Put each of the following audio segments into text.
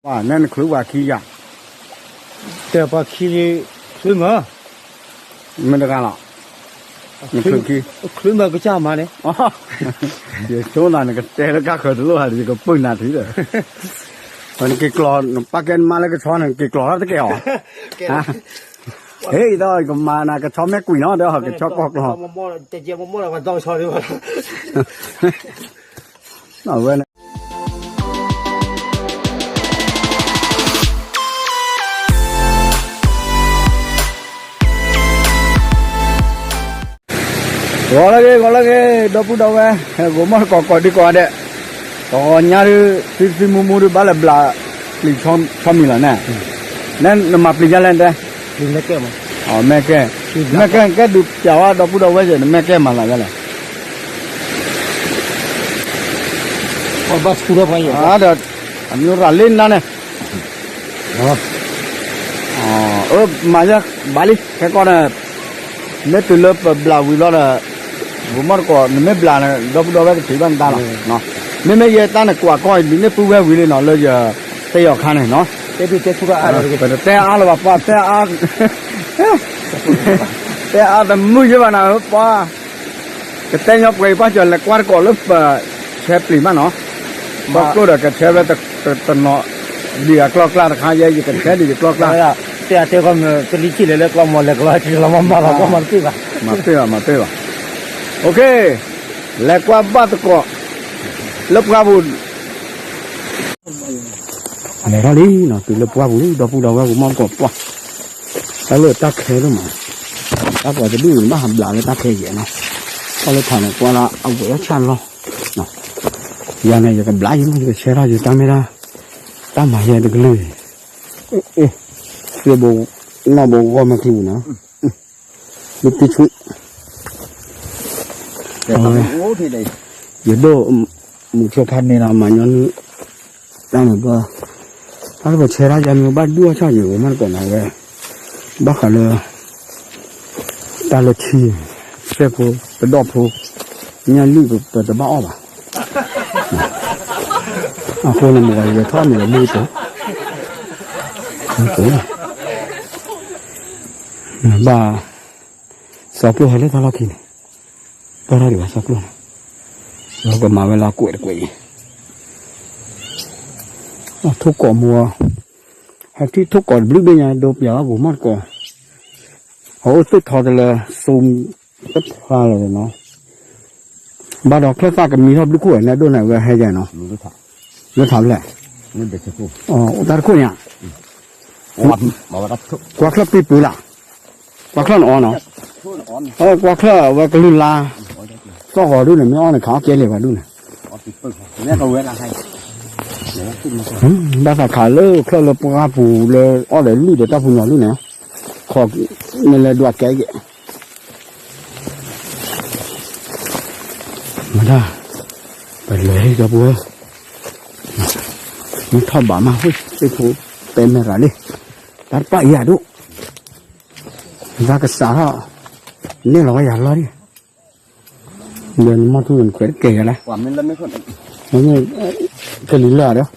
ပှၤနဲနချုးပှၤခံယၤ, တဲပှၤခံလံ, ချုးမး, မ့ၢ်တဂၤလီၤ, နချုးခံ, ချုးမးကစၢ်မးန့ၣ်, ယဆိသးနကတဲလၢကါဃၢၤတလိၣ်ဧါ ယကပုာ်နၤထံဒီး, နက့ၤကျီၤ နပၢ်ကဲနမါလၢကဆီန့ၣ် နက့ၤကျီၤထီၣ်တကဲအီၤ, ဟ့ၣ်ဒီးကမၤနၤကဆီမ့ၢ်ကွံာ်နီၤ ဒီးကဆီကီၢ်ကျီၤ, အဝဲန့ၣ် ဂီၤလၢဂ့ၤ ဂီၤလၢဂ့ၤ ဒီပုၢ်ဒီဝဲၢ်, ဟဲဂီၤမီၢ်တကိးကိးဒံကိးဂၤဒဲး, တဂီၤညါဒုး သုသုမူမူဒုးဘၣ်လဲၤဘျးပျံၤဆီမံၤလီၤန့ၣ်, နမၤပျံၤယါလဲၣ်တဲ, မဲာ်ကဲ, မဲာ်ကဲ ကဲဒုးပျးဝဲဒီပုၢ်ဒီဝဲၢ်ယဲၢ် နမဲာ်ကဲမၤလီၤယါလဲၣ် ဒီး အမ့ၢ်ရၤလ့နၤန့ၣ်, အၢ မၤယါဘၣ်လံ ခဲကီၢ်န့ၣ်, မ့ၢ်တုၤလၢပဘျးဝံၤလီၤဒီး, ဂီၤမီၢ်တကိး နမ့ၢ်ဘျးန့ၣ် ဒီပုၢ်ဒီဝဲၢ်ကထံၣ်ဘၣ်နတၢ်လီၤ, မ့မ့ၢ်ယဲတၢ်န့ၣ်ကွၢ်ကီၢ်အံၤ ဒ်န့ၣ်ပုၢ်ဝဲၢ်ဝံၤလံနီၤ လၢယတဲယီၤခါန့ၣ်နီၤ, ပတတဲအါလၢၤဘၣ် ပှၤတဲအါ တဲအါတမုာ်ယဲဘၣ်နၤဧၢပှၤ, ကတဲညီပှဲၤအံၤ ပှၤကလဲၤကွၢ်တကိးလၢပဆဲးပျံၤမးနီၤ, ဘၣ်ကျိၣ်ဒီးကဆဲးဝဲတနီၤ, ဒ်အကျီၢ်ကျါတခါ ယဲယကဆဲးဒ်ယကျီၢ်ကျါ, တဲအတဲကီၢ်မ့ၢ် ကလံၤဆံးလဲၤလၢကျီၢ်မီၤလဲၤကလီၤကလီၤမီၤမၤလီၤ ပှၤမၤတပ့ၢ်ဘၣ်, မၤတပ့ၢ်ဘၣ် မၤတပ့ၢ်ဘၣ်, လဲၤကွၢ်ဘၣ်သကိး လၢပှၢ်ပူၤ လဲၤထီၣ်လံနီၤ တုၤလၢပှၢ်ပူၤလံ ဒီပုၢ်ဒီဝဲၢ် ဂီၤမီၢ်တကိးပှၢ်, တၢ်လၢတၢ်ခဲဒိၣ်မး, တၢ်ပှၤတဒူၣ်န့ၣ် ဘၣ်ဟးဘျးလၢတၢ်ခဲယဲၢ်နီၤ, ထီၣ်လၢထးန့ၣ် ကွၢ်လၢအဝဲၢ်ဆၣ်လီၤ, ယၤန့ၣ် ယကဘျးယံၤမး ယကဆဲးထီၣ်ယတၢ်မ့ၢ်တၢ်, တၢ်မၤယဲၢ်တကလုာ်, သ့ၣ်ဘိ, နီၢ်ဘိဂီၢ်မ့ၢ်ချံပူၤနီၤ မ့ၢ်တံဆူၣ်, ယဒိၣ်, မုၢ်ဆိဖးန့ၣ်လီၤ မၤညီနုၢ်, တၢ်န့ၣ်ပှၤ, တၢ်လၢပဆဲးတၢ်ယၤမ့ၢ်ဘၣ်ဒုၣ်အီၣ်ဆၣ်ယံၤ ဂီၤမီၢ်တကိးန့ၣ်ဝဲ, ဘၣ်ဃးလၢ တၢ်လၢထံ, စဲဖိ, ပဒီၣ်ဖိ, ညၣ်လွံၢ်ပတဘၣ်အီၣ်ဘၣ်, အဃိန့ၣ် မ့ၢ်ဝဲယဲထီၣ်မ့ၢ်ဝဲမုၢ်တကိး, ဘၣ်, စီၤကျိၣ်ဟဲလၢတၢ်လီၢ်ခံန့ၣ်, ပၢၢ်ထီၣ်ဒံးဘၣ်စီၤကျိၣ်န့ၣ်, ဒီးကမၤဝဲလၢကွဲးတကွဲးအံၤ, ထိၣ်ကိးမူ, ဟဲထံၣ်ထိၣ်ကိးတဘျုးဘ့ၣ်ညါ ဒိပျးဘၣ်ဂီၤမီၢ်တကိး, အအိၣ်သ့ၣ်ထီတလၢ စိတဖျါလီၤနီၤ, ဘၣ်ဒီးချၢၣ်သၣ်ကမံထီၣ်ဘျုးခိၣ်ဝဲန့ၣ် ဒိၣ်န့ၣ်ဝဲဟဲယဲၢ်နီၤ, လၢထးဖျဲၣ်, အိၣ်တၢ်တခိၣ်န့ၣ်, ကွၢ်ချၢၣ်ပံပူၤလၢ်, ကွၢ်ချၢၣ်နအီနီၤ, ကွၢ်ချၢၣ်အဝဲကလုၢ်လါ, သီၣ်ဂီၤဒုၣ်န့ၣ် မ့ၢ်အီန့ၣ် ခးအီၣ်ကဲလံာ်ဘၣ်ဒုၣ်န့ၣ်, ဘၣ်သးခးလၢချၢၣ်လၢပှၢ်ပူၤလၢအီၣ်ဒီးလွံၢ်ဒီးတၢ်ပူၤညီဒုၣ်န့ၣ်, ခီန့ၣ်လဲၤဒွးကဲက့ၤ မတၤ, ပလဲၤလံဒီပုၢ်ဝဲၢ်, မ့ၢ်ထီၣ်ဘးမး ဝ့ၢ်သ့ၣ်ဖိ, ပဲမဲာ်ရၤလံ, တၢ်တပာ်အံၤဒိၣ်, တၢ်ကစးထီၣ်, န့ၢ်လီၤဝဲယၤလီၤဒံး, ဒီးနမီၢ်ထူၣ်နခွဲးတကဲယၤလဲၣ်, ကလံၤလၢဒီး,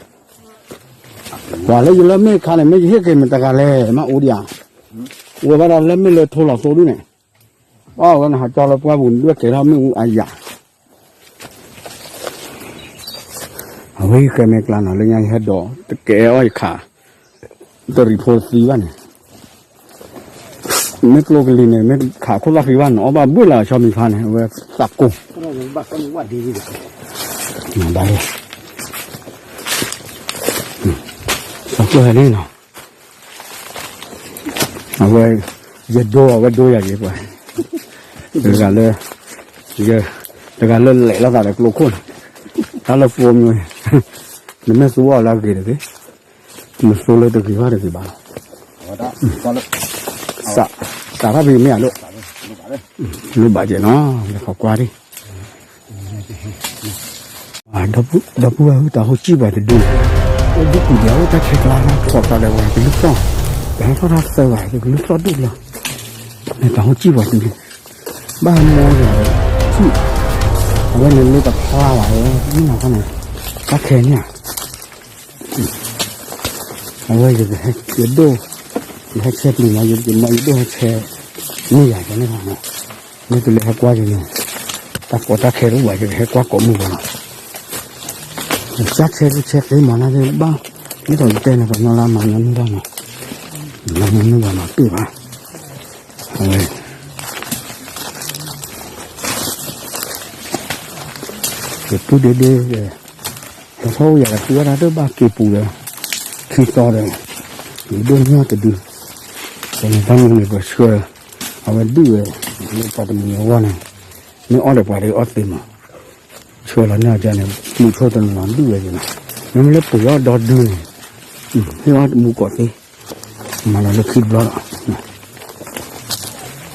ပှၤလၢယလၢမ့ၢ်ခါန့ၣ် မ့ၢ်ယဟ့ၣ်က့ၤမတၤတဂၤလဲၣ် မ့ၢ်အိၣ်ဒံးဧါ, အိၣ်ဝဲဘၣ်ဒီးလၢမ့ၢ်လၢထိလီၤသိဒုၣ်န့ၣ်, အီၣ်ဝဲနဟးကၠီလၢပှၢ်ပူၤဒွဲၣ်ကဲထီၣ်မ့ၣ်အူအယၤ အဝဲဃဲမဲာ်ကျါနီၤ လၢညါယဟဲဒိး တကဲအီၣ်ယခး တရံးဖိသံဘၣ်န့ၣ်, မ့ၢ်ကျိကလံၤန့ၣ် မ့ၢ်ခးခိၣ်သၣ်ဃံဘၣ်န့ၣ် အီၣ်ဘၣ်ဘှ့ၣ်လီၤဆီမံၤဖါန့ၣ် အဝဲသးကိၢ်, ဘၣ်လံ, သးကိၢ်ဟဲလံနီၤ အဝဲ ယဒိအဝဲဒိယၤက့ၤပှၤ, တဂၤလၢ, တဂၤလၢလဲၤလိာ်သးဒီးကျိခိၣ်န့ၣ်, တၢ်လၢဖိမ့ၢ်, နမ့ၢ်သူအီၤလၢအဂ့ၤတဂ့ၤ, နသူလၢတဂ့ၤဘၣ်တဂ့ၤဘၣ်လီၤ, စးထီၣ်ဖဲမ့ၢ်ဧါလိၣ်, လိၣ်ဘၣ်က့ၤနီၤ လဲၤခီကွၢ်ဒံး ဒီပုၢ်ဝဲၢ်ဧၢ တၢ်ဟိစံၣ်ပှၤတဒုန့ၣ်, အိၣ်ဒုးကွံာ်ဒံး အိၣ်တၢ်ခဲကျါလီၤ ထီၣ်သးဒီးပှၤကလုၢ်သီၣ်, ပဟဲထီၣ်တၢ်သၢဂၤ ကလုၢ်သီၣ်ဒိၣ်လီၤ, တၢ်ဟိစံၣ်ပှၤတဒု, ဘၣ်မီၢ်ယၤဒီး, အဝဲန့ၣ်လၢတဖျါဘၣ်ဝဲ မ့ၢ်နီၤခီန့ၣ်, တၢ်ခဲန့ၣ်ဧါ အဝဲယကဟဲဒိၣ်, ယဟဲဆဲပျံၤမး, ယမ့ၢ်ယဒိၣ်ဟဲဆဲ, မ့ၢ်ယၤကန့ၣ်လီၤ, မ့ၢ်တုၤလၢဟဲကွၢ်ယၤန့ၣ်, တၢ်ကီတၢ်ခဲတအိၣ်ဘၣ် ယကဟဲကွၢ်ကိးမုၢ်ဘၣ်လီၤ, ကဆဲဒုဆဲသ့မးနၤသ့ဘၣ်, ဒ်သိးယတဲန့ၣ် ပှၤညီလၢမၤညီနုၢ်ဘၣ်မး, မၤညီနုၢ်ဘၣ်မးပ့ၢ်ဘၣ်, အဝဲ ယပုၢ်ဒ့ဒ့, တၢ်ထီၣ်အိၣ်ယၤဒီး သုဝဲဒၣ်တဘၣ်က့ၤပူၤဒီး, ခံသီဒီး, ယဒိၣ်ညၣ်တဒု, ပန့ၣ်တၢ်မနုၤန့ၣ် ပဆှၢ, အဝဲဒုးဝဲ, လၢပှၤတမံၤအဂီၢ်န့ၣ်, မ့ၢ်အီၣ်ဒီးပှၤဒီးအီၣ်သ့မး, ဆှၢလီၤန့ၢ်အီၤန့ၣ် မုၢ်ဆိတနီၤဒုးဝဲန့ၣ်, မ့မ့ၢ်လၢပှၤအီၣ်ဒီဒုန့ၣ်, ဟ့ၣ်အီၣ်မူကိးသ့, မၤလီၤလၢခံတဘျီလီၤ,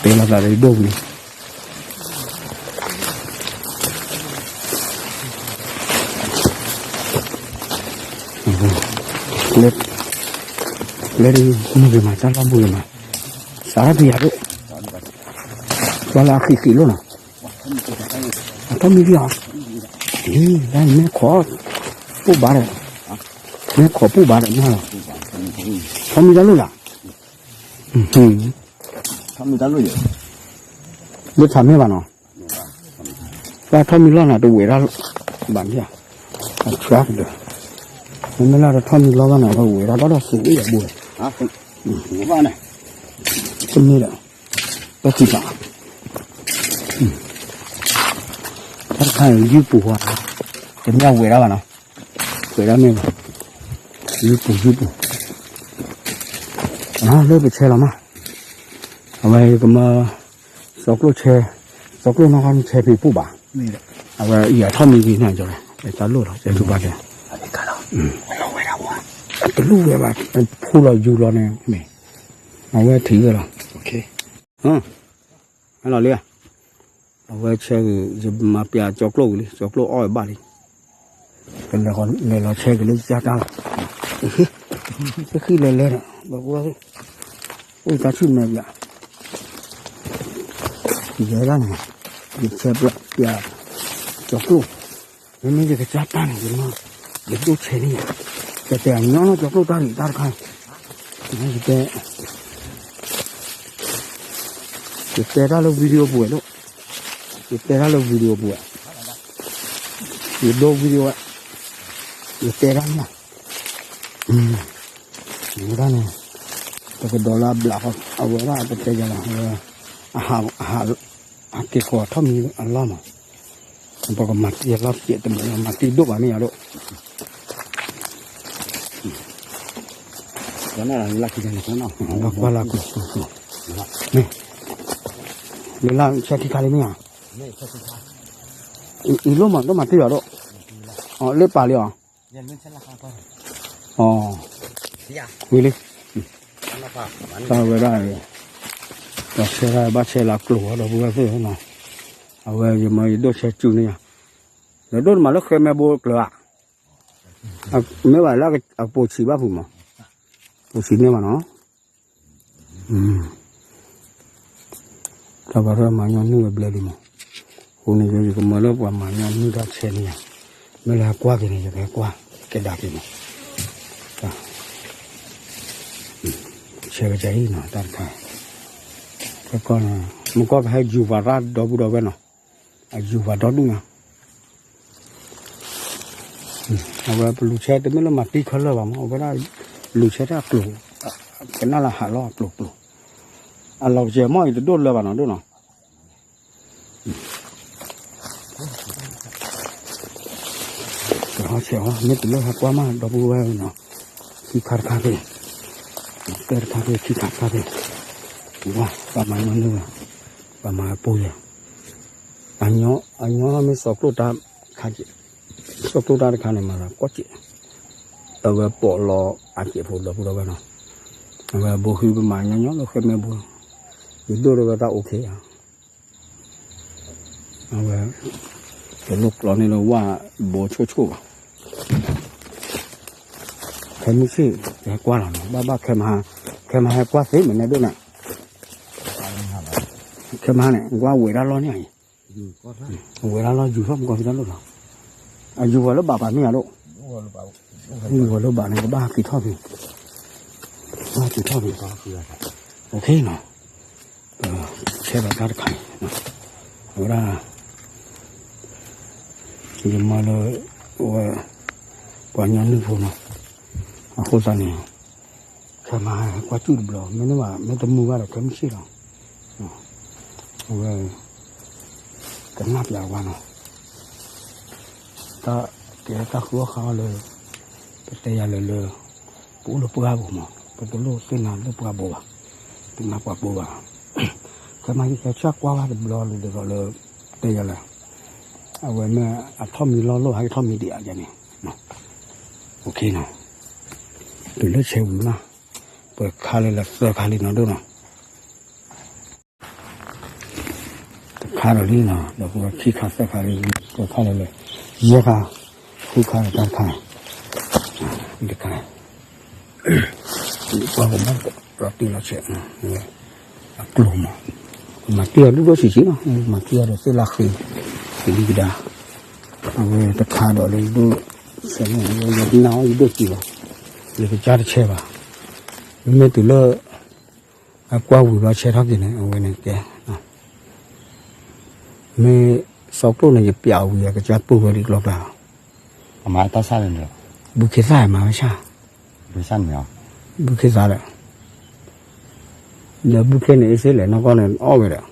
တဲလီၤသးဒီးဒိၣ်ဝံၤ လၢ, လၢဒ်မုၢ်ဂ့ၤမး တၢ်လီၢ်မုၢ်ဂ့ၤမး, စးထီၣ်ဖံးယၤဒိၣ်, ဘၣ်လၢအဃံးဃံးလိၣ်နီၤ, အထီၣ်မံလံဧါ, လၢနမဲခိး, ပိၢ်ဘၣ်ဒီး, မဲခိးပိၢ်ဘၣ်ဒီးမ့ၢ်လီၤ, ထီၣ်မံတၢ်လိၣ်လၢ, လၢထးမ့ၢ်ဘၣ်နီၤ, တၢ်ထီၣ်မံလီၢ်နၤတဝဲၢ်ဒၣ်, ဘၣ်န့ၣ်ဧါ, အဆှါကဒီး, မ့မ့ၢ်လၢတထီၣ်မံလီၢ်ဘၣ်နၤ တဝဲၢ်ဒၣ်ဒီးစူၤအိၣ်ယၤဘိ, တမ့ၢ်ဒီး, တၢ်ထံၣ်သး, တၢ်တခါအံၤယုၢ်ပူၤဝဲ, တမ့ၢ်အဝဲၢ်ဒၣ်ဘၣ်နီၤ, ဝဲၢ်ဒၣ်မ့ၢ်ဘၣ်, ယုၢ်ပူၤယုၢ်ပူၤ, လၢပဆဲလီၤမး, အဝဲကမၢ စီၤကျိၣ်ဆဲ, စီၤကျိၣ်နီၢ်ခီဆဲဖံးပိၢ်ဘၣ်, အဝဲယထီၣ်မံဂ့ၤန့ၣ်ကၠီ, တၢ်လိၣ်လီၤ ကၠီတူၢ်ဘၣ်ကဲ, တလိၣ်ဝဲဘၣ်, ဖူလီၤယူၤလီၤန့ၣ်, အဝဲထံၣ်ဝဲလီၤ, ဟဲလီၤလံ, အဝဲဆဲဂ့ၤ ယမၤပျးကၠီကျိၣ်ဂ့ၤလံ ကၠီကျိၣ်အီၣ်ဝဲဘၣ်လံ, လဲၤလီၤဆဲက့ၤလၢယတၢ်လီၤ, ဟ့ၣ်, တဃံလဲၤလဲၤဒီး ဘၣ်ကူဝဲသ့ၣ်, အိၣ်တၢ်ဆူၣ်မဲာ်ပျး, ယဲဒၣ်န့ၣ်, ယဆဲပျး, ပျး, ကၠီကျိၣ်, မ့မ့ၢ်ယကစၢ်တၢ်န့ၣ် ယမ့ၢ်, ယဒိၣ်ဆဲန့ၣ်ယၤ, ယတဲအညီနီၢ်ကၠီကျိၣ်တၢ်န့ၣ်တၢ်တခါ, ယတဲ, ယတဲတၢ်လၢ video ပူၤဝဲဒၣ်, ယတဲတၢ်လၢ video ပူၤဝဲ, ယဒိ video ဝဲ, ယတဲတၢ်န့ၣ်, ဝဲဒၣ်န့ၣ်, ပကဒီးလၢအဘျးဃီ အဝဲဒၣ်ပတဲယၤလီၤ, အဟး, အက့ၤဃီၤထီၣ်မံအလီၢ်မး, ပကမၤတံၢ်အလီၢ်စဲးတမံၤ မၤတံၢ်ဒိၣ်ဘၣ်မ့ၢ်ယၤဒိၣ်, လၢကွၢ်လၢကွၢ်, မ့ၢ်, လၢလၢဆဲခံခါလံမ့ၢ်ဧါ, အံၤလိၣ်မး ဒိၣ်မၤတံၢ်ယၤဒိၣ်, လၢပာ်လံအီၤ, အ, ဝံၤလံ, တၢ်ဝဲဒၣ်, တၢ်ဆဲဒၣ်ဘၣ်ဆဲလၢကျိၤဝဲဒီပုၢ်ဝဲၢ်သ့ၣ်နီၤ, အဝဲယမၢယဒိၣ်ဆဲစူန့ၣ်ယၤ, ယဒိၣ်တမၤလၢဃဲမဲဘိကျၢၤဧါ, မ့ၢ်ဘၣ်လၢအပိာ်ဆံးဘၣ်ဖုးမး, ပိာ်ဆံးန့ၢ်ဘၣ်နီၤ တၢ်ဘၣ်ထွဲမၤညီနုၢ်ဝဲဘျဲလံမး, အဃိန့ၣ် ယကမၢလၢပှၤမၤညီနုၢ်တၢ်ဆဲန့ၣ်ယၤ, မ့ၢ်လၢဟဲကွၢ်က့ၤန့ၣ် ယကဟဲကွၢ်ကဒါက့ၤန့ၣ်, ဆဲကစၢ်အံၤနီၤ တၢ်တခါ, ခဲကီၢ်န့ၣ် မုၢ်ကီၢ်ကဟဲယူၤပှၤရၣ်ဒီပုၢ်ဒီဝဲၢ်နီၤ, အယူၤပှၤဒီဒူၣ်ညါ အဝဲပလူၤဆဲတမ့ၢ်လၢမၤတံၢ်ခဲလၢာ်ဘၣ်မး အဝဲဒၣ် လူၤဆဲတၢ်ကျိၤ, ကနၣ်လၢဟးလီၤအကျိၤကျိၤ, အလီၤကစဲၤမီၢ်အံၤတဒိၣ်လၢၤဘၣ်နီၤဒိၣ်နီၤ, ကဟီဆဲးအီၤ မ့ၢ်တလၢဟဲကွၢ်မး ဒီပုၢ်ဝဲၢ်နီၤ, ခံခါတခါသ့ၣ်, တဲတခါသ့ၣ် ခံခါတခါသ့ၣ်, ဝါ ပှၤမၤညီနုၢ်ဝဲ, ပှၤမၤအပူၤယဲ, အညီမ့ၢ်စီၤကျိၣ်တၢ်ခါက့ၤ, စီၤကျိၣ်တၢ်တခါန့ၣ် မၤသးကွၢ်က့ၤ, အဝဲပိာ်လီၤအက့ၤဖိဒီပုၢ်ဒီဝဲၢ်နီၤ, အဝဲဘိဃံပမၤညီညီလၢဃဲမဲဘိ, ယဒိၣ်ဒီးဝဲတၢ်အိၣ်ခ့ဧါ အဝဲ, တလိၣ်ကျီန့ၢ်လၢဝၣ်ဘိဆိၣ်ဆိၣ်ဘၣ်, ခဲမုၢ်ဆ့ၣ် ဟဲကွၢ်လီၤနီၤ ဘၣ်ဘၣ်ခဲမဟါ, ခဲမဟါဟဲကွၢ်သ့မနုၤဒိၣ်န့ၣ်, ခဲမဟါန့ၣ် ကွၢ်ဝဲဒၣ်လီၢ်န့ၣ်အံၤ, ဝဲဒၣ်လီၢ်ယူၤထီၣ်မကီၢ်ဖံတၢ်လိၣ်လီၤ, အယူၤဝဲလၢဘၣ်ပာ်မ့ၢ်ဧါဒိၣ်, ယူၤဝဲလၢဘၣ်န့ၣ် ကဘၣ်ဟဲက့ၤထီၣ်ဖံး, ကထီၣ်က့ၤ, ခဲဘၣ်တၢ်တခါအံၤ, အဝဲဒၣ် ယမၤလၢ ဝဲ ပှၤကညီနုၢ်ဖိနီၤ, အဃိသတးန့ၣ် ခဲမၤကွၢ်စူၣ်တဘျီ မ့တမ့ၢ်ဘၣ်ဒီး ခဲမုၢ်ဆ့ၣ်လီၤ, အဝဲ ကနၣ်ပျးဝါနီၤ, တၢ်ကဲတၢ်ဃုအီၣ်ဃုအီလၢ ပတဲယၤလဲၣ်လၢ ပအိၣ်လၢပှၢ်ပူၤမး, ပတလိၣ်သ့ၣ်နၤလၢပှၢ်ဘိဘၣ်, သ့ၣ်နၤပှၢ်ဘိဘၣ်, ခဲမၤယကဲဆၣ်ကွၢ်ဝါတဘျီလၢဒ်သိးလၢ တဲယၤလဲၣ် အဝဲမ့ၢ်အထီၣ်မံၤလီၢ်လိၣ်ဟဲကထီၣ်မံၤဒံးဧါန့ၣ်, တုၤလၢဆဲးဝံၤမး, ပှဲၤခါလၢလၢသၢခါလံနီၤဒိၣ်နီၤ, တခါဒီးလံနီၤ, ဒီးပှဲၤခံခါသၢခါလံ, ပှဲၤခါလၢလၢ ယဲၢ်ခါ, ဃုခါဒီးတၢ်တခါ, တခါ ပှၤကဘၣ်ဒီးတ့ၢ်လီၤဆဲး, အကျိၤမး, မၤတ့ၢ်အီၤဒိၣ်ဒိၣ်ဆံးဆံးနီၤ, မၤတ့ၢ်အီၤဒီးသ့ၣ်လၢဃ့, ကလံၤကဒါ, အဝဲတခါဒီးလၢဒိၣ်, ဆဲးန့ၣ် ယနၢ်အီၣ်ယဒိၣ်ကံလီၤ, ယကစၢ်တဆဲးဘၣ်, မ့မ့ၢ်တုၤလၢ အကွၢ်ဝံၤဘျီဆဲးထီၣ်က့ၤန့ၣ် အဝဲန့ၣ်ကဲ မ့ၢ်စီကျိၣ်န့ၣ် ယပျးဝံၤအကစၢ်ပၢၢ်ဝဲဒ်ကျီကျါလီၤ, အမၤတၢ်ဆၣ်န့ၣ်လီၤ, ဘုခ့သၣ်မၤဝဲဆၣ်, ဘုဆၣ်န့ၣ်, ဘုခ့သၣ်ဒီး, ဒီးဘုခ့န့ၣ် အ့စ့လဲၣ် နီၢ်ကီၢ်န့ၣ် အီၣ်ဝဲဒီး,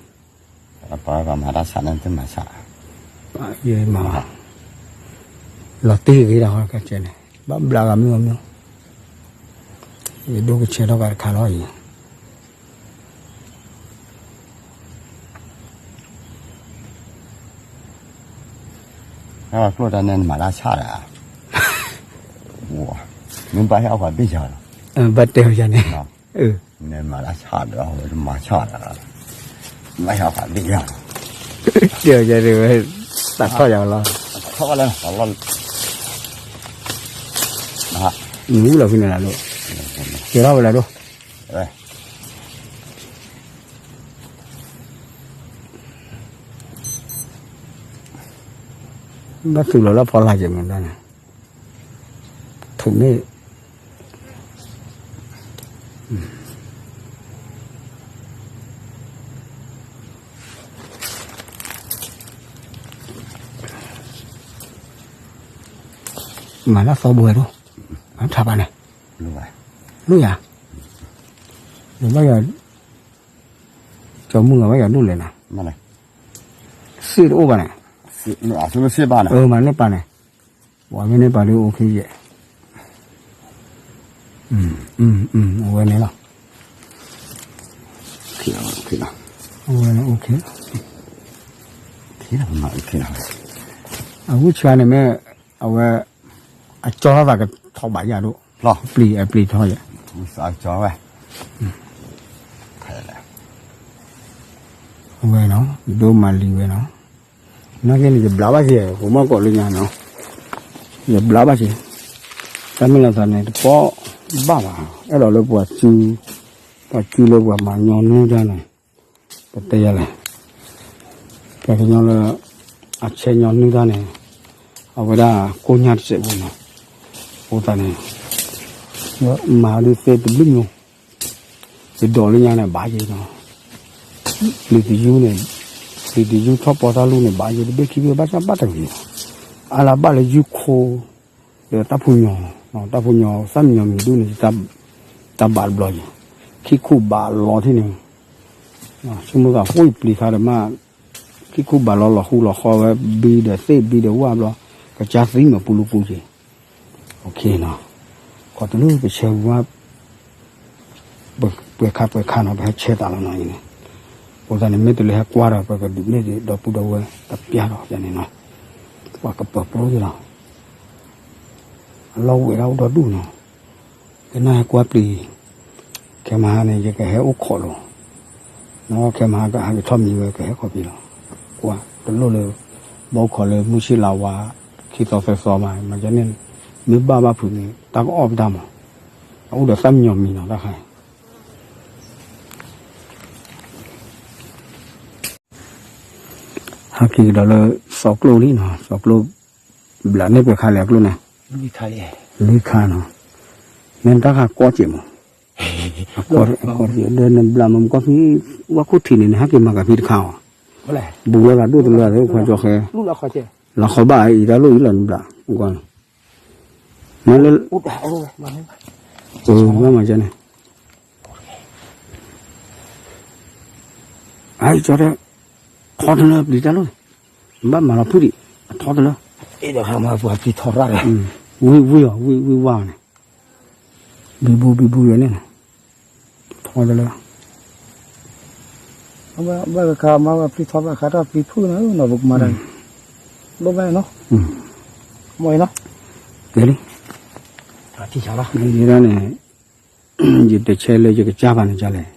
ပှၤမၤတၢ်ဆၣ်န့ၣ် တမၤဆၣ်, ယမၤ, လီၤတ့ၢ်ဂ့ၤဒီးဟီကဲန့ၣ် ဘၣ်ဘျးဂၤမ့ၢ်မ့ၢ်, ယဒိကဆဲးထီၣ်ကးတခါလီၤအံၤ ကျိၣ်တၢ်န့ၣ်နမၤတၢ်ဆၣ်ဒီး, မ့ၢ်ဘၣ်ဟဲအီၣ်ပှၤဘ့ၣ်ယၤလီၤ, ဘၣ်တဲအီၤယၤန့ၣ်, နမၤတၢ်ဆၣ်ဒီး မၤဆၣ်ဒီး, ဘၣ်ဟဲအီၣ်ပှၤဘ့ၣ်ယၤလီၤ, တဲအီၤယၤန့ၣ်ဝဲ, သးထီၣ်ယၤလီၤ, ထီၣ်လီၤ, မူလီၤဖဲန့ၣ်လီၤ, ကဲထီၣ်ဝဲလၢဒိၣ် ဘၣ်သူၣ်လီၤလၢဖီလာ်က့ၤမးဒၣ်န့ၣ်, ထုးန့ၢ်, မၤလၢသီဘိဝဲဒိၣ်, ထးဘၣ်န့ၣ်, လိၣ်ယၤ, ဘၣ်ယၤ, ကၠီမုၢ်ဂၤဘၣ်ယၤဒိၣ်လဲၣ်နၤ, စ့တအိၣ်ဘၣ်န့ၣ်, မၤန့ၢ်ပာ်န့ၣ်, ပှၤမ့ၢ်န့ၢ်ပာ်ဒုးအိၣ်ခ့ယဲၢ်, အဝဲန့ၣ်လီၤ, အဝဲန့ၣ်အိၣ်ခ့လီၤ, အဝဲဆှါန့ၣ်မ့ၢ်, အဝဲ, အကၠီထီၣ်သးကထီၣ်ဘၣ်ယၤဒိၣ်, ပျံၤအပျံၤထီၣ်ယဲၢ်, အဝဲနီၤ, ဒိၣ်မၤလံၤဝဲနီၤ, နာ်က့န့ၣ် ယဘျးဘၣ်က့ၤ ဟိးမီၢ်ကိးလၢညါနီၤ, ယဘျးဘၣ်က့ၤ, တၢ်မ့ၢ်လီၤသးန့ၣ် တပီၢ်ဘၣ်ဘၣ်, အဲၣ်ဒိးလၢပှၤစု, ပှၤစုလၢပှၤမၤညီနုၢ်တၢ်န့ၣ်, ပတဲယၤလဲၣ်, ပှၤကညီလၢ, အဆဲးညီနုၢ်တၢ်န့ၣ်, အဝဲဒၣ်ကိၢ်ညါတစဲးဖိနီၤ, အဃိသတးန့ၣ်, မၤဒုးသ့တဘျုးမံၤ ယဒိးလၢညါန့ၣ် ဘၣ်ယဲနီၤ, ပျံၤတယူၢ်န့ၣ်, ပျံၤတယူၢ်ထီၣ်ပီတၢ်လူၢ်န့ၣ် ဘၣ်ယဲတဘ့ၣ်ခံဘ့ၣ်ဘၣ်ဆၣ်ဘၣ်တဂ့ၤ, အါလၢဘၣ်လၢယူၢ်ခိ, ဒီးတၢ်ဖိညီ, တၢ်ဖိညီ သၣ်မံညီၤမံၤဒူၣ်န့ၣ် တၢ်ဘၣ်တဘျီယဲ, ခံခူၣ်ဘၣ်လီၤထံၣ်န့ၣ်, ဆိကမိၣ်သးဃိပျံၤခါဒီးမး, ခံခူၣ်ဘၣ်လီၤလီၤဃူလီၤဃီဝဲ ဘံဒီးသ့ၣ်ဘံဒီးဝၣ်ဘျီ, ကစၢ်သံမၤပူၤလူၤပူၤက့ၤ, နီၤ, ခီတလၢပဆဲးဝံၤမး ပှဲၤခါပှဲၤခါနီၤ ပဟဲဆဲးသးလီၤနီၤအံၤန့ၣ်, အဃိသတးန့ၣ် မ့ၢ်တုၤလၢဟဲကွၢ်ဒီး ပကဒုးနဲၣ်က့ၤ ဒီပုၢ်ဒီဝဲၢ်တပျၢ်ဒီးန့ၣ်နီၤ, ပှၤကပၢၤပြိက့ၤလီၤ, အလီၢ်ဝဲဒၣ်အိၣ်ဒီဒူၣ်နီၤ, ကနၣ်ဟဲကွၢ်ပျံၤ, ခဲမဟါန့ၣ် ယကဟဲအိၣ်ခိးလီၤ, နီၢ်ခဲမဟါကဟးက့ၤထီၣ်မံၤဝဲ ကဟဲခီၣ်ပျံၤလီၤ, ကွၢ်တလိၣ်လၢ ဘၣ်အိၣ်ခိးလၢမုၢ်ဆ့ၣ်လါဝါ ခံသီသၢသီမး မၤကန့ၣ်, မ့ၢ်ဘၣ်ဘၣ်ဖုးန့ၣ် တၢ်ကအီၣ်ပတၢ်မး, အအိၣ်ဒီးသၣ်မံညီၤမံၤနီၤ တၢ်ခါ ဟဲက့ၤကဒီးလၢ စီၤကျိၣ်လံနီၤ, စီၤကျိၣ် ဘျးန့ၢ်ပှဲၤခါလဲၣ်အကျိၣ်န့ၣ်, လွံၢ်ခါနီၤ, မ့ၢ်တၢ်ခါကီစဲးမး, အကီၢ်ဒီးနဘျးမ့ၢ်မကီၢ်ဖံ ဝဲခိၣ်ထံးန့ၣ် နဟဲက့ၤမၤကဖံတခါအီၤ, ဘူးလီၤလၢဒိၣ်တလၢ်လၢခွါကၠီဃဲ, လီၤဃီဘၣ်အံၤတၢ်လိၣ်အံၤလီၤနဘျး, မ့ၢ်လၢ, ဘၣ်မၤကန့ၣ်, အကၠီတဲ, ထီတလၢပျံၤတၢ်လိၣ်န့ၣ်, ဘၣ်မၤလီၤဖုၣ်ဒံး, အထီတလၢ, ဝံၢ်ဝံၢ်အီၤ ဝံၢ်ဝံၢ်ဝါန့ၣ်, ဘံဘူဘံဘူယၤန့ၣ်, ထီတလၢ ဘၣ်ခါမၤဝဲပျံၤထီဘၣ်ခါတၢ်ပျံၤဖုၣ်န့ၣ်နီၤ ပကမၤတၢ်, လိၣ်ဘၣ်နီၤ, မ့ၢ်နီၤ, ကဲလံ, ယဒၣ်န့ၣ်, ယတဆဲလၢယကစၢ်ဘၣ်န့ၣ်ကလဲၣ်,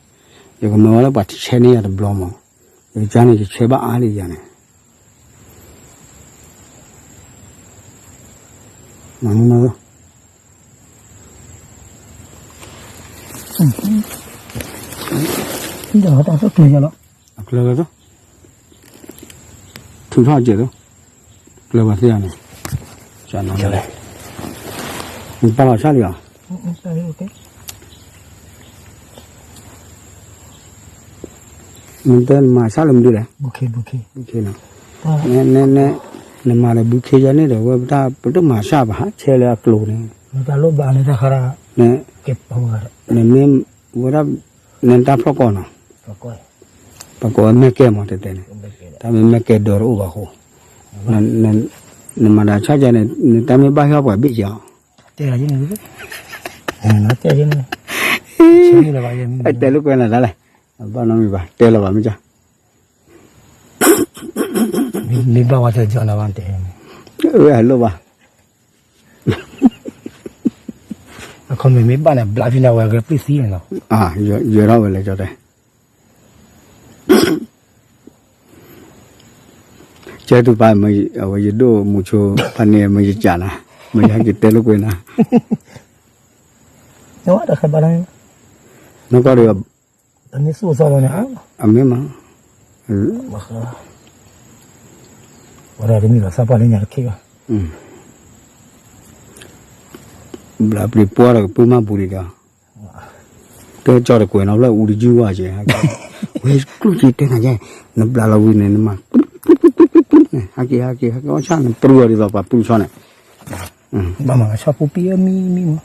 ယကမၤဝဲလၢပှၤဆဲန့ၢ်ယၤတဘျီမး, ယကစၢ်န့ၣ်ယဆဲဘၣ်အါလံယၤန့ၣ်, မၤမ့ၢ်နီၤ ဒီးတၢ်သိၣ်ကျဲၤယလီၤ, အကျဲၤဝဲသိ, ထုးထီၣ်အစဲးသိ, ကျဲၤဝဲသ့ၣ်ဧါန့ၣ်, နပာ်လီၤဆၣ်လံဧါ, နတဲနမၤဆၣ်လၢမနုၤလဲၣ်, နမၤဒီးဘုခ့ယဲန့ၣ်ဒီး ဝဲပတၢ်ပတမၤဆၣ်ဘၣ် ဆဲလၢအကျိၤန့ၣ်, နမ့ၢ်ဝဲဒၣ်, နတၢ်ဖျီၣ်ကီၢ်နီၤ, ပကိးဝဲမဲာ်ကဲမးတဲတဲန့ၣ်, တၢ်မ့ၢ်မဲာ်ကဲဒၢတအိၣ်ဘၣ်အဃိ, နမၤဒီးဆၣ်ယဲန့ၣ် နတၢ်မ့ၢ်ဘၣ်ဟ့ၣ်အီၣ်ပှၤဘ့ၣ်က့ၤအီၤ, တဲလၢကွဲနၤတၢ်လဲၣ်, ဘၣ်နီတမံၤဘၣ် တဲလီၤဘၣ်မ့ၢ်က, မ့ၢ်ဘၣ်ဝဲတကီနၤဘၣ်တဲ, ဝဲလိၣ်ဘၣ်, အခီမ့ၢ်မ့ၢ်ဘၣ်န့ၣ် ဘျးဖဲန့ၣ်ဝဲကပျံၤသံန့ၣ်လီၤ, ယဲထီၣ်ဝဲလဲၣ်ကၠီတဲ ကဲသုပၢ်မ့ၢ်အဝဲယဒိၣ်မူဆိဖးန့ၣ် မ့ၢ်ယကးနၤ, မ့ၢ်ယဟဲက့ၤတဲလိာ်ကွဲနၤ, နီၢ်ကီၢ်ဒီး, အမ့ၢ်မး, ဝဲဒၣ်တမ့ၢ်လီၤသးပှၢ်လၢညါတခ့ဘၣ်, ဘျးပျံၤပှၢ်ဒီးကပုၢ်မၤပူၤဒံးဒီး တဲကၠီတကွဲးနီၤဖျၢၣ်အူတယုၢ်ဝဲက့ၤ, ဝဲကျူၣ်က့ၤတဲနၤယဲ, နဘျးလီၤဝံၤန့ၣ် နမၤ, ဟဲက့ၤ ဟဲက့ၤ ဟဲက့ၤ အီၣ်ဆၣ် နပြူအီၤဒ်သိးပှၤပြူဆီန့ၣ်, ဘၣ်မၤကဆီၣ်ပူၤပံၢ်အမံမံမး,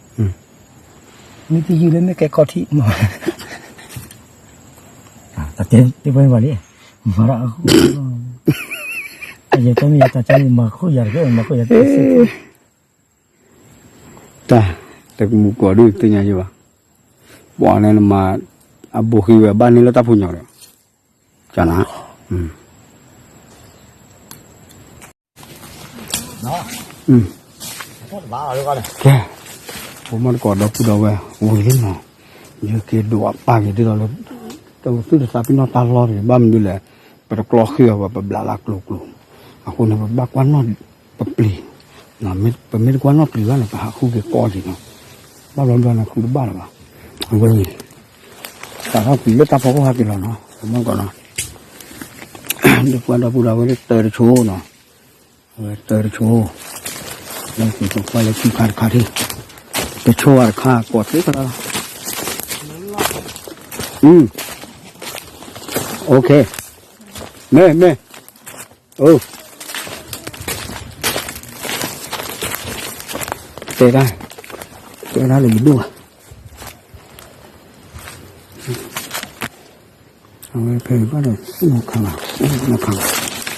မံတယုၢ်လၢမ့ၢ်ကဲခီထံးမး, တတဲတပှဲဘၣ်လံ, မၤဒၣ်အဃိ, ယတဲမ့ၢ်ယတၢ်ကၢလံ မၤခိၣ်ယၤတကဲ မၤခိၣ်ယၤတကဲ တၢ်, တကမူၤကိးဒုးသ့ၣ်ညါယဘၣ်, ပှၤန့ၣ်နမၤ, အဘိဃံဝဲဘၣ်န့ၢ်လၢတၢ်ဖိညီဒီး, ကနၤ, ကဲ, ဖိမုၣ်တကိးဒီပုၢ်ဒီဝဲၢ်ဝံၤလံနီၤ, ယက့ၤဒိးအပၢ်က့ၤဒ်သိးလၢ, တဝဲသူၣ်တသးပ့ၤနီၣ်တၢ်လီၢ်တဂ့ၤ ဘၣ်မနုၤလဲၣ်, ပတကျီဃ့အီၤဘၣ် ပဘျးလၢကျိၤကျိၤ, အဃိန့ၣ် ပဘၣ်ကွၢ်နီၣ်ပပျံၤ, ပမ့ၢ်တကွၢ်နီၣ်ပျံၤဘၣ်န့ၣ် ပဟးဃုက့ၤကီက့ၤနီၤ, ဘၣ်ဘျီဘျီန့ၣ် ဃုတဘၣ်လၢၤဘၣ်, အဝဲန့ၣ်, စးထီၣ်ပျံၤလၢတၢ်ဖီခိၣ်ဟးက့ၤလီၤနီၤ ပမ့ၢ်ကီးနီၤ, ဒီပုၢ်ဒီဝဲၢ်ဝဲတၢတဆိနီၤ, အဝဲတၢတဆိ, လၢကကွၢ်လၢခံခါတခါထံၣ်, တဆိဝဲတခါ ကိးသ့သရၣ်လီၤ, အိၣ်ခ့, မ့ၢ်မ့ၢ်, အိၣ်, တဲဒၣ်, တဲဒၣ်လၢယဒိၣ်ဘၣ် အဝဲဖဲဘၣ်ဒီး အိၣ်နီၢ်ခါလီၤ, အိၣ်နီၢ်ခါလီၤ,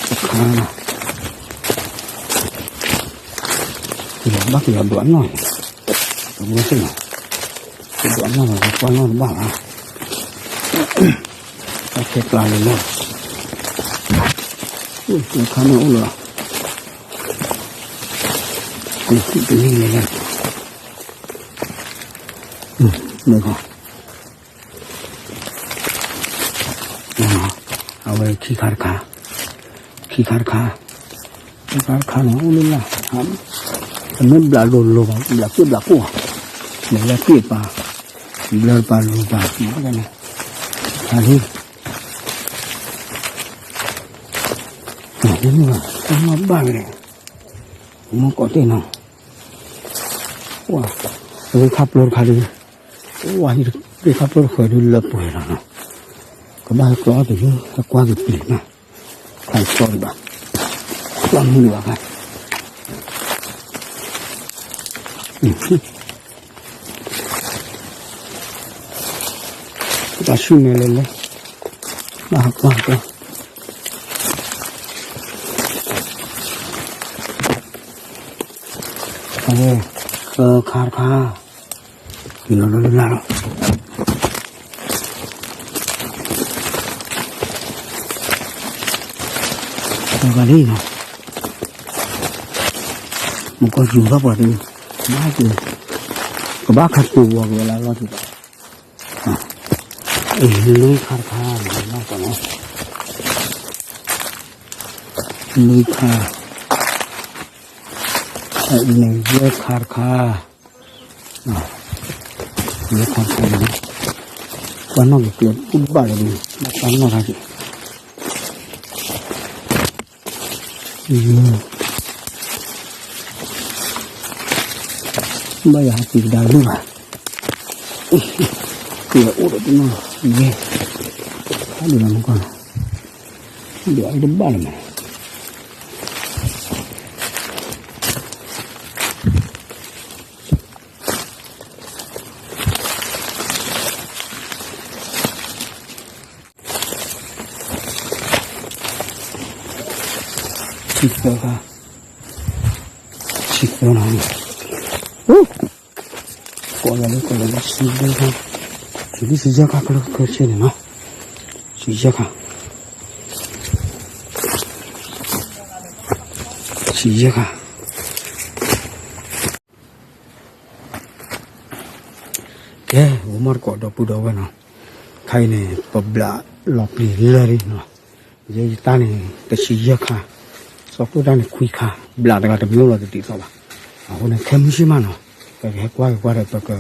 တခါလီၤ, ဘၣ်ကယီၤဒွးနီၢ်, အဝဲသ့ၣ်လီၤ, ကဒွးနီၢ်လီၤ ကွၢ်နီၢ်တဘၣ်ဘၣ်, တၢ်ခဲကျါလၢလီၤ, တခါန့ၣ်အိၣ်လီၤ, တနံၤန့ၣ်လီၤ, မ့ၢ်ခီ အဝဲခံခါတခါ, ခံခါတခါ, ခံခါတခါန့ၣ် အိၣ်လၢလၢ်, တမ့ၢ်ဘျးလိၤလိၤဘၣ်, ဘျးက့ၣ်ဘျးကိၣ်, ဘျးလၢက့ၣ်ပာ်, ဘျးပာ်လိၤပာ်, တခါလံ, တမ့ၢ်ဘၣ်, တမ့ၢ်ဘၣ်န့ၣ်, မ့ၢ်ကိးတ့ၢ်နီၤ, ဝါ, အဝဲခါပျီတခါလံ, ဝါဟံၣ် သ့ၣ်ခါပၢၢ်တဃၢၤဒုလၢပှဲၤလီၤနီၤ, ကဘၣ်ဟဲကျီအီၣ်တယုၢ် ဟဲကွၢ်က့ၤပျံၤနီၤ, ခါအံၤကျီဒံးဘၣ်, ကျီမုၢ်ဒံးဘၣ်ခါ, ကဘၣ်ဆူၣ်မဲလဲၤလဲၤ, ဘၣ်ဟးကွၢ်ကွၢ် အဝဲ သၢခါတခါ, လီၤလီၤလီၤလီၤ, သၢခါလံနီၤ, မ့ၢ်ကီၢ်ယူၤထီၣ်ပှၤတ, ဘၣ်က့ၤ, ကဘၣ်ခါတိၤဝီၤက့ၤဝဲလၢလီၢ်ခံ, အ့ၣ် လွံၢ်ခါတခါ, လွံၢ်ခါ, အ့ၣ် ယဲၢ်ခါတခါ, ယဲၢ်ခါတခါ, ပှၤနီၣ်က့ၤကျဲအိၣ်ဘၣ်လီၤဒ်န့ၣ် ဘၣ်ပှၤနီၣ်ခါက့ၤ ဘၣ်ယၤဟးက့ၤကဒါကလုၢ်ဘၣ်, က့ၤအိၣ်ဒီးတနီၤ, ယဲၢ်, ဟးဒ်လီၤမ့ၢ်ကီၢ်နီၤ, ဒ်အံၤတဘၣ်လီၤမး ဆံသၢခါ, ဆံသၢနီၤ, ကိးယၤလၢကိးယၤလၢဆံသၢခါ, ဆံသၢဆံယဲၢ်ခါ ကလၢခဲဆ့န့ၣ်နီၤ, ဆံယဲၢ်ခါ, ဆံယဲၢ်ခါ ကဲ ဂီၤမီၢ်တကိးဒီပုၢ်ဒီဝဲၢ်နီၤ, ခါအံၤန့ၣ် ပဘျးလီၤပျံၤလၢာ်လံနီၤ, ယဲယတၢ်န့ၣ် တဆံယဲၢ်ခါ, စီၤကိၣ်တၢ်န့ၣ်ခွံခါ, ဘျးတဂၤတမံၤလီၤတဒ်သိးဘၣ်, အဃိန့ၣ် ခဲမုၢ်ဆ့ၣ်မးနီၤ, ပကဟဲကွၢ်က့ၤကွၢ်ဒီးပက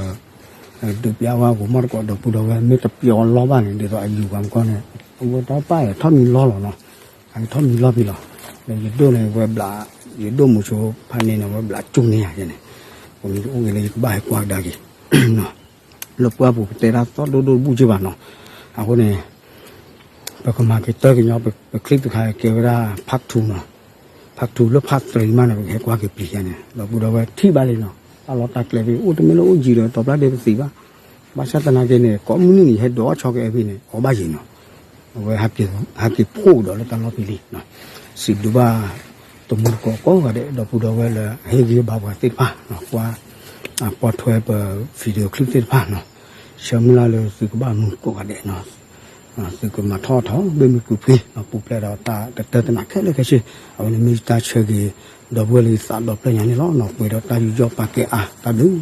ဒုးပျးဝဲဂီၤမီၢ်တကိးဒီပုၢ်ဒီဝဲၢ် မ့ၢ်တပျီလီဘၣ်န့ၣ် ဒ်သိးအယူၤပှၤမုၢ်ကီၢ်န့ၣ် အဝဲတၢ်ပၢ်ထီၣ်မံလီလီၤနီၤ, အကထီၣ်မံလီဘၣ်လီၤ, ဒီးယဒိၣ်န့ၣ် ဝဲဘျး, ယဒိၣ်မုဆိဖးန့ၣ်န့ၣ် ဝဲဘျးကၠိၣ်န့ၢ်ယၤန့ၣ်, အဃိန့ၣ် ယအိၣ်ဂ့ၤလၢယကဘၣ်ဟဲကွၢ်ကဒါက့ၤ လၢပှၢ်ပူၤပတဲတၢ်သီၣ်ဒိၣ်ဒိၣ်တဘူၣ်က့ဘၣ်နီၤ, အဃိန့ၣ် ပကမၤက့ၤတၢ်ကညီ ပ clip တခါကဲဝဲဒၣ် part two နီၤ, part two လၢ part three မးန့ၣ် ပကဟဲကွၢ်က့ၤပျံၤယၤန့ၣ် ဒီပုၢ်ဒီဝဲၢ်ထံၣ်ဘၣ်လံနီၤ, တၢ်လီၢ်တၢ်ကျဲဖဲအိၣ်တမ့ၢ်လၢအိၣ်ယံၤဒီး တီၤပျၢ်ဒ့ပသံးဘၣ်, ဘၣ်ဆၣ်သနာ်က့န့ၣ် ကိးမုၢ်နံၤန့ၣ် ယဟဲဒိးအီၣ်ဆီကအဲၣ်ဖဲန့ၣ် အီၣ်ဘၣ်ယံၤနီၤ, အဝဲ ဟဲက့ၤဖှိၣ်ကဒီးလၢတၢ်လီၢ်ဖဲလံနီၤ, စံးဘျုးဘၣ် တမူတကိးကိးဂၤဒဲး ဒီပုၢ်ဒီဝဲၢ်လၢဟ့ၣ်ဂံၢ်ဘါပှၤသ့ၣ်တဖၣ်, ကွၢ်ထွဲပ video clip သ့ၣ်တဖၣ်နီၤ, ဆၢမုၢ်လၢ်လၢသုကဘၣ်မုာ်ကိးဂၤဒဲးနီၤ, သုကမၤထီၣ်ထီၣ် ဘၣ်မုာ်ကွံာ်ဖှံနီၤ, ပူၤဖျဲးဒီးတၢ်ကတၢၢ်တနးခဲလၢာ်ခဲဆ့, အဝဲန့ၣ်မ့ၢ်ယတၢ်ဆၢဂ့ၤ ဒီပုၢ်ဝဲၢ်လၢယသးဒီဖျၢၣ်ညါန့ၣ်လီၤနီၤ, ပှဲၤဒီးတၢ်ယူးယီၣ်ပာ်ကဲအါ တၢ်ဘျုး